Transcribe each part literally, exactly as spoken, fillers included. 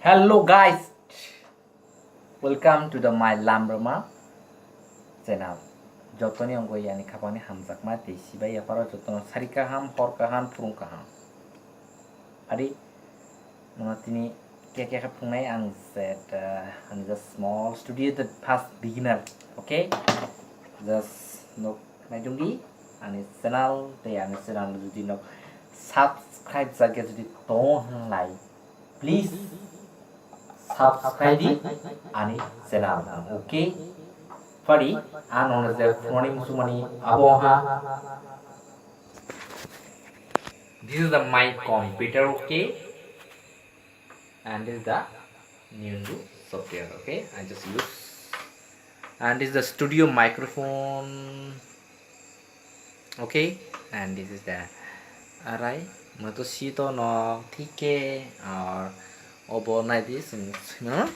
Hello guys, welcome to the my Lamrama channel. Jotoni ongoi yani khapangni hamjakma tei sibai yapharo jotono sari kaham, hor kaham, phurung kaham. Adi, nono tini khe khe khe phungnai ang set, uh, ani just small studio, the first beginner, okay? Just nok naidungdi ani channel tei ani channel jodi nok subscribe jagya jodi tong hanglai, please subscribe di ani channel, okay? Pari, ano je phone musumani abo ha. This is the my computer, okay? And this is the Newzoo software, okay? I just use. And this is the studio microphone, okay? And this is the arai mato sito no thike or obo nai di sing sino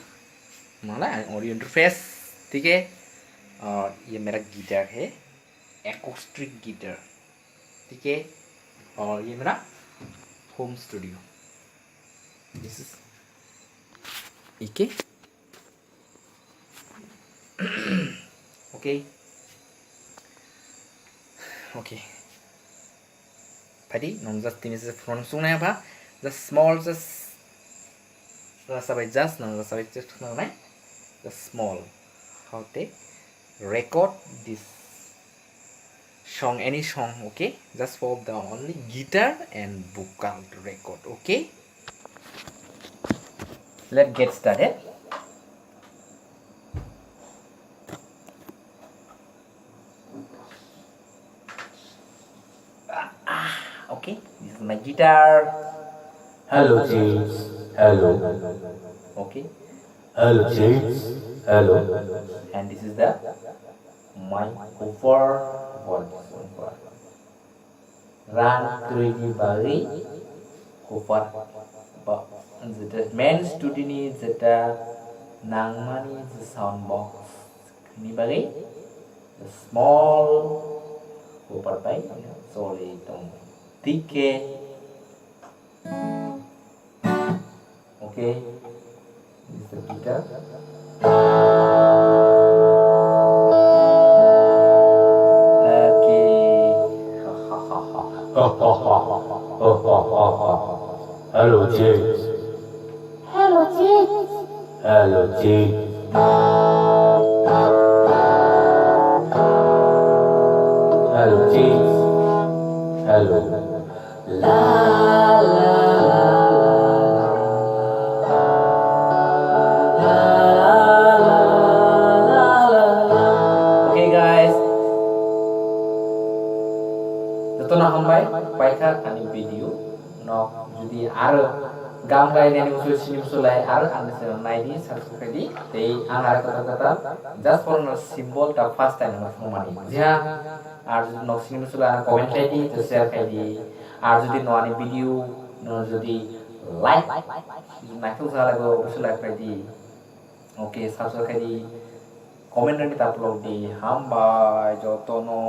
malai audio interface, thike? Or ye mera guitar hai, acoustic guitar, thike? Or ye mera home studio. This is ike. Okay. Okay. Padi, nong just tini se phone sung na ba, just small, just rasa bai just nong rasa bai just nong nai, just small. How they record this song, any song, okay? Just for the only guitar and vocal record, okay? Let's get started. Ah, okay, this is my guitar. Hello, James. Hello. Okay. Hello, James. Hello. And this is the my woofer. Woofer. Rang kwrwini bagwi woofer. Ba, jeta main studio ni jeta nangmani je sound box ni bagwi small woofer bai choli tongo. Thik khe, okay, this is the guitar. Okay. Hello, James. Hello, James. Hello, James. Hello, James. Hello. La, la, la, la, la. La, la, la, la, la. Okay, guys. Jotono hambai, paikha ani video. No, jodi aro gam gainani usul sini usul lai aro ani channel naidi, subscribe di. Tei ang aro kotor kotor just for no symbol ta first time no phone mani. Jiha, ar jodi no sini usul lai comment khai di, to share khai di. Ar jodi no ani video no jodi like, naikhe usul lai go, usul lai khai di. Okay, subscribe khai di. Comment ni ta upload di. Hambai jotono.